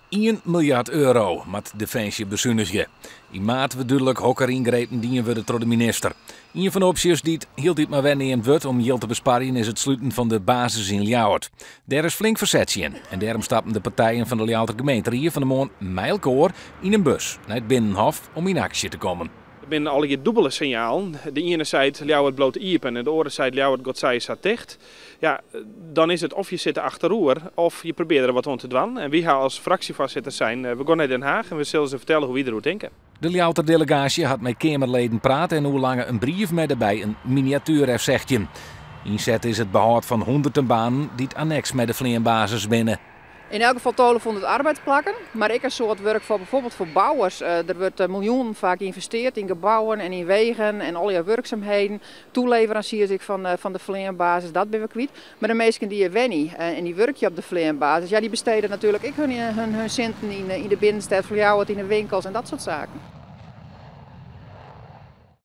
Ien miljard euro moat Definsje besunigje. Yn maart wurdt dúdlik hokker yngrepen dien wurde troch de minister. Ien fan de opsjes dy't hieltyd mar wer neamd wurdt om jild te besparjen is it sluten fan de basis yn Ljouwert. Dêr is flink ferset tsjin en dêrom stapten de partijen fan de Ljouwerter gemeenterie fan 'e moarn mei elkoar yn in bus nei it Binnenhof om yn aksje te kommen. Der binne allegear dûbele sinjalen. De iene seit Ljouwert bliuwt iepen en de oare seit Ljouwert giet sawiesa ticht. Ja, dan is it of je sitte achteroer of je probearje der wat oan te dwaan. En wy ha as fraksjefoarsitter sein, we gean nei Den Haag en we sille se fertelle hoe't wy deroer tinke. De Ljouwerter delegaasje hat mei Keamerleden praat en oerlange in brief mei dêrby in miniatuer F-16. Ynset is it behâld fan hûnderten banen dy't anneks mei de fleanbasis binne. Yn elk gefal 1200 arbeidsplakken, mar ek in soad wurk foar bijvoorbeeld foar bouwers. Der wurdt miljoenen faak ynvesteard yn gebouwen en yn wegen en allegear wurksumheden. Toeleveransiers ek fan de fleanbasis, dat binne we kwyt. Mar de minsken dy't hjir wenje en dy wurkje op de fleanbasis, ja, dy bestede natuerlik ek hun sinten yn de binnenstêd fan Ljouwert, yn de winkels en dat soart saken.